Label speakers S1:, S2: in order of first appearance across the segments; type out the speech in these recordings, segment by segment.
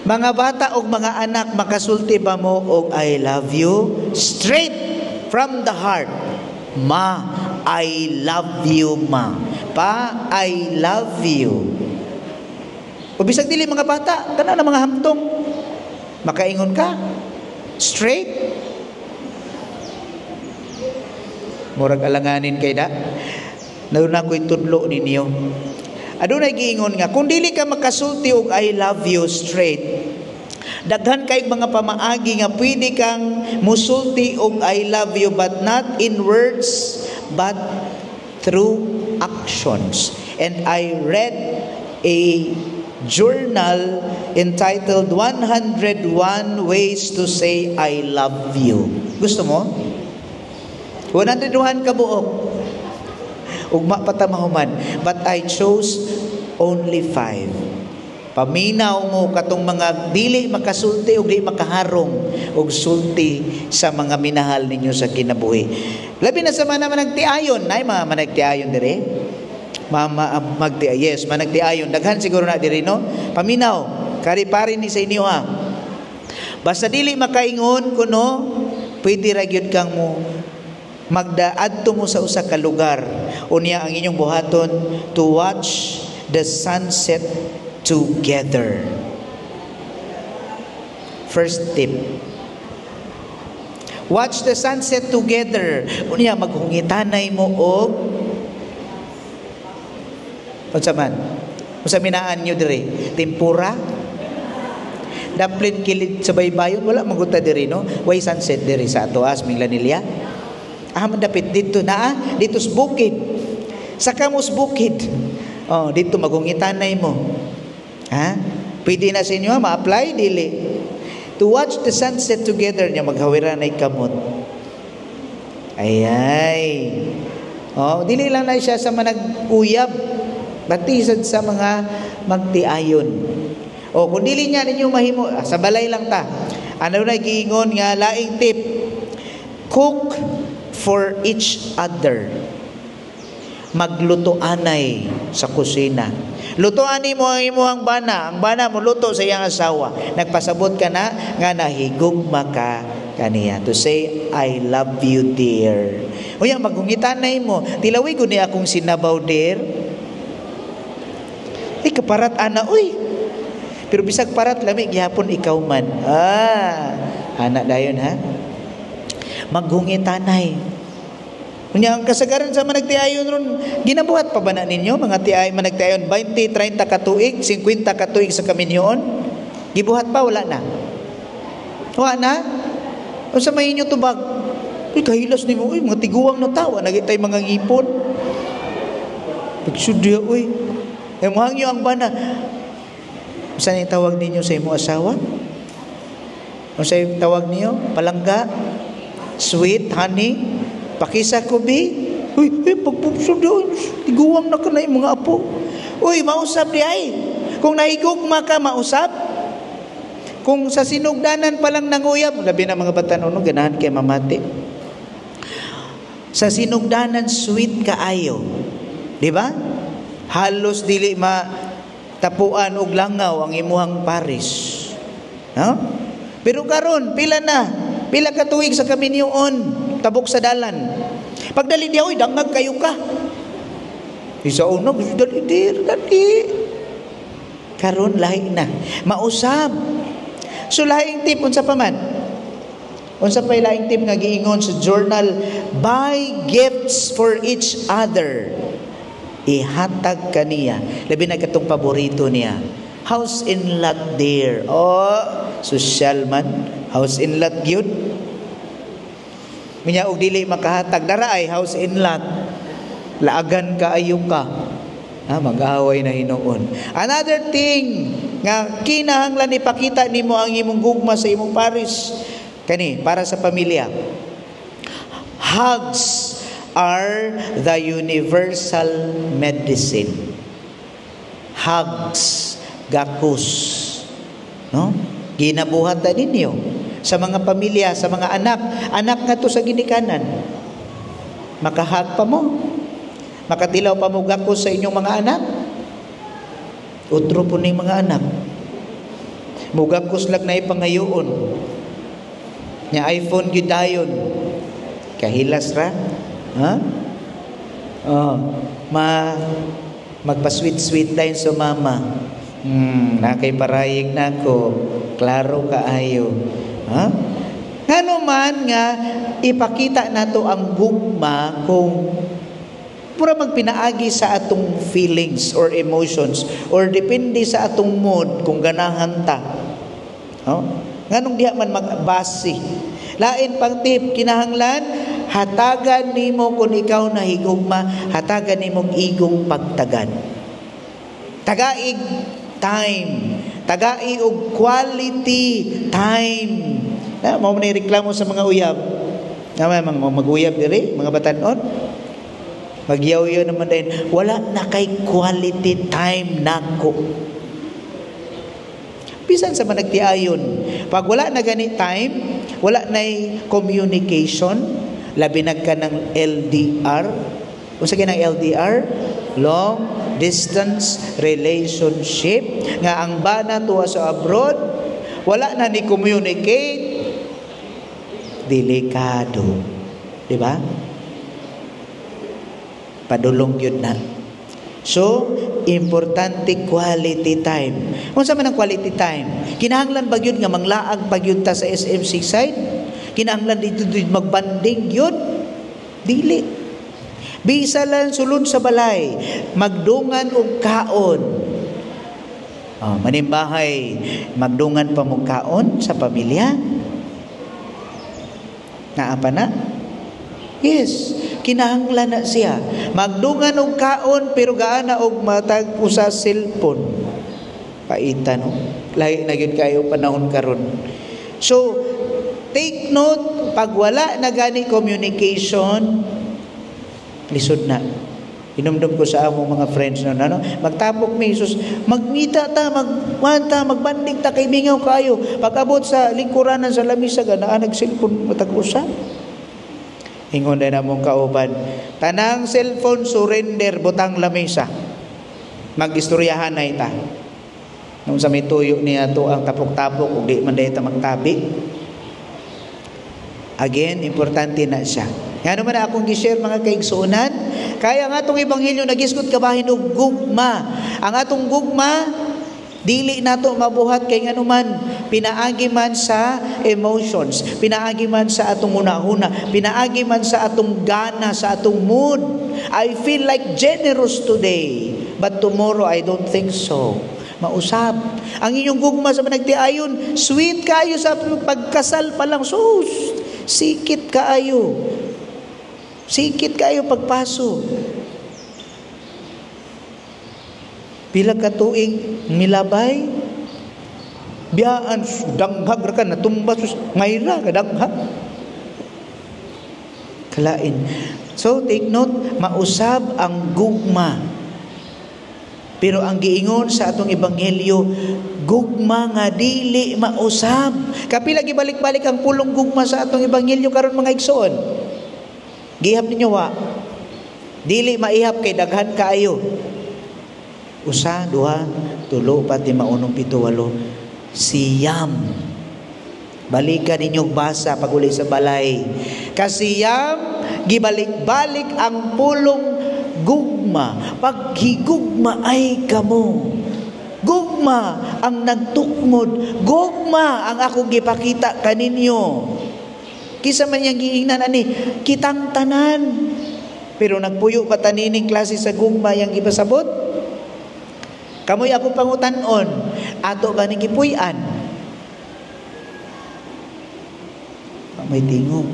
S1: Mga bata og mga anak, makasulti ba mo og "I love you" straight from the heart? "Ma, I love you, Ma. Pa, I love you." O bisag dili mga bata, kana na mga hamtong. Makaingon ka? Straight? Murag alanganin kay da. Nauna ko'y tudlo ninyo. Adunay giingon nga kung dili ka makasulti og "I love you" straight, daghan kay mga pamaagi nga pwede kang musulti og "I love you," but not in words but through actions. And I read a journal entitled 101 Ways to Say "I Love You." Gusto mo? 101 ka buok. Ugma pa ta mahuman. But I chose only five. Paminaw mo katong mga dili makasulti ug dili makaharong og sulti sa mga minahal ninyo sa kinabuhi. Labi na sa mga managtiayon, nay mga managtiayon dire. Mama magti, yes, managtiayon. Daghan siguro na diri, no. Paminaw, kari pari ni sa inyo ha. Basta dili makaingon kuno, pwede ra gyud kang mo magdaadto mo sa usa ka lugar. Unya ang inyong buhaton, to watch the sunset together. First tip. Watch the sunset together. Unya maghungitanay mo og unsa man? Unsa minaan nyo dire? Tempura? Daplin kilid sa baybayon, wala maguta diri, no? Way sunset diri sa atoas Minglanilla. Ah, mandapit dito na ah, dito sa bukid. Sa kamos bukid. Oh, dito magungitanay mo. Ha? Pwede na sa inyo ma-apply dili? To watch the sunset together nya maghawiranay kamot. Ay ay. Oh, dili lang na siya sa manag-uyab. Batisad sa mga magtiayon. O kung dili niya ninyo mahimo, ah, sa balay lang ta. Ano na giingon nga laing tip? Cook for each other. Magluto anay sa kusina. Lutoan mo ang imuhang bana. Ang bana mo luto sa iyang asawa. Nagpasabot ka na nga nahigugma ka kaniya. To say, "I love you, dear." Unya, magungitanay mo. "Tilawi ko ni akong sinabaw, dear." "Ay, kaparat ana, uy." "Pero bisag parat, lami gihapon, ikaw man." Ah, ana dayon ha. Maghungitanay. Unya ang kasagaran sa managtiayon ron, ginabuhat pa ba na ninyo mga tiay managtiayon 20, 30 ka tuig, 50 ka tuig sa kaminyoon? Gibuhat pa, wala na? Wala na? Unsa may inyo tubag? "Uy, kahilas nimo, uy, mga tiguang na tawa, nagitay mga ngipon. Pagsudya, uy." Eh, mohangyo ang bana. Unsa ni tawag ninyo sa imo asawa? Unsa tawag niyo? Palangga? Sweet, honey? Pakisa ko, bi? "Uy, uy, pagpupsod, uy, tiguang na ka na yung mga apo." Uy, mausab di ay. Kung nahigugma ka, mausab. Kung sa sinugdanan pa lang nanguyab, labi na mga bata no, ganahan kay mamati. Sa sinugdanan, sweet kaayo. Di ba? Halos dili ma tapuan og langaw ang imuhang paris. No? Pero karon pila na? Pila ka tuig sa kaminyoon, tabok sa dalan. Pagdali niya, "Uy, dangag kayo ka." Isa una, "Gusto dali, dear, dali." Karon lahi na. Mausab. So lahing tip, unsa pa man? Unsa pa laing tip nga giingon sa journal? Buy gifts for each other. Ihatag kaniya. Labi na katong paborito niya. "House in lot, dear." Oh, social man. House in lot gyud. Minya og dili makahatag dara ay house in lot. Laagan ka ayo ka. Ah, mag-away na hinuon. Another thing nga kinahanglan ipakita nimo ang imong gugma sa imong paris kani para sa pamilya. Hugs are the universal medicine. Hugs, gakos. No? Ginabuhat na ninyo sa mga pamilya, sa mga anak, anak nga to sa ginikanan. Makahag pa mo. Makatilaw pa mo gakos sa inyong mga anak. Utro po ning mga anak. Mugakos lang na ipangayoon. Nya iPhone gyud dayon. Kahilas ra. Ha? Oh, magpa-sweet-sweet dayon sa mama. Na kay parayig nako. Klaro kaayo. Ha? Ngano man nga ipakita nato ang gugma kung pura magpinaagi sa atong feelings or emotions or depende sa atong mood kung ganahan ta? No? Nganong diha man magbase? Lain pang tip, kinahanglan hatagan nimo kung ikaw nahigugma, hatagan nimo igong pagtagad. Tagaig time, tagai og quality time. Na mao man reklamo sa mga uyab. Na may mga maguyab diri, mga batanon. Magyaw-yaw naman din, "Wala na kay quality time nako." Bisan sa managtiayon, pag wala na gani time, wala na communication, labi na ka ng LDR. Unsa ng LDR? Long distance relationship. Nga ang bana tuwa sa abroad, wala na ni communicate, delikado. Di ba? Padulong yun na. So, importante quality time. Unsa man ang quality time? Kinahanglan ba gyud nga manglaag pa gyud ta sa SM Seaside? Kinahanglan dito magbanding yun? Dili. Bisa lang sulod sa balay, magdungan og kaon. Oh, manimbahay, magdungan pa mo kaon sa pamilya? Naa pa na? Yes, kinahanglan na siya. Magdungan og kaon pero gaana og matag usa cellphone. Paita, no? Lahi na gyud kayo panahon karon. So, take note, pag wala na gani communication, lisod na. Inumdum ko sa among mga friends noon, ano? Magtapok mi Jesus, magngita ta, magwanta, magbanding ta kay mingaw kayo. Pag-abot sa lingkuranan sa lamisa, naa nag-cellphone matag usa. Ingon din among kauban, "Tanang cellphone surrender, butang lamesa. Mag-istoryahan na ita." Nung sa may tuyo niya to ang tapok-tapok ug di man ta magtabi. Again, importante na siya. Ngano man akong gi-share, mga kaigsuonan, kaya ang atong ebanghelyo nagisgot kabahin og gugma. Ang atong gugma dili nato mabuhat kay nganuman pinaagi man sa emotions, pinaagi man sa atong hunahuna, pinaagi man sa atong gana, sa atong mood. I feel like generous today, but tomorrow I don't think so. Mausab. Ang inyong gugma sa managtiayon, sweet kayo sa pagkasal pa lang. Sus, sikit kaayo. Sikit kayo pagpaso. Pila ka tuig milabay, biyaan danghag ra ka natumba, sus, ngayra ka danghag. Kalain. So take note, mausab ang gugma. Pero ang giingon sa atong ebanghelyo, gugma nga dili mausab. Kapila gibalik-balik ang pulong gugma sa atong ebanghelyo karon, mga igsoon? Gihap ninyo wa? Dili maihap kay daghan kaayo. Usa, duha, tulo, upat, lima, unom, pito, walo, 9. Balikan ninyong basa pag uli sa balay. Kasiyam, gibalik-balik ang pulong gugma. Paghigugma ay kamo. Gugma ang nagtukmod. Gugma ang akong gipakita kaninyo. Kisa man yang giingnan ani, kitang tanan. Pero nagpuyo pa tanining klase sa gugma yang gipasabot? Kamoy ako pangutan-on, ato ba ning gipuy-an? May tingog.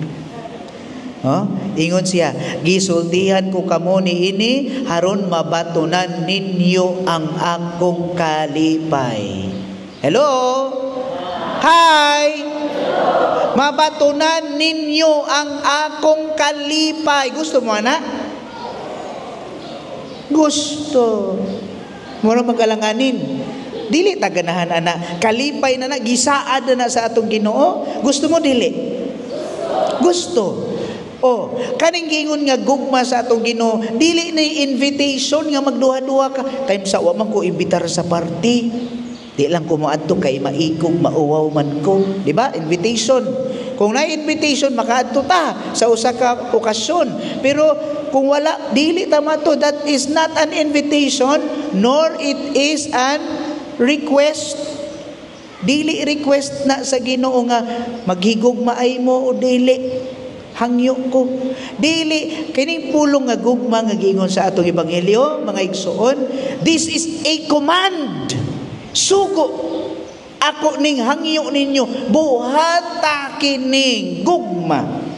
S1: Oh, ingon siya, "Gisultihan ko kamo niini haron mabatunan ninyo ang akong kalipay." Hello? Hi! Mabatunan ninyo ang akong kalipay. Gusto mo, ana? Gusto. Mura magalanganin. Dili ta ganahan ana. Kalipay na na, gisaad na na sa atong Ginoo. Gusto mo dili? Gusto. Oh, kaning giingon nga gugma sa atong Ginoo, dili na invitation nga magduha-duha ka. Time sa wa man ko imbitar sa party. Di lang ko moadto kay maikog, mauwaw man ko. Di ba? Invitation. Kung na invitation, makaadto ta sa usa ka okasyon. Pero kung wala, dili ta to. That is not an invitation, nor it is an request. Dili request na sa Ginoo nga maghigugmaay mo o dili, hangyo ko. Dili kining pulong nga gugma nga giingon sa atong ebanghelyo, mga igsoon, this is a command. Sugo. Ako ning hangyo ninyo, buhata kining gugma.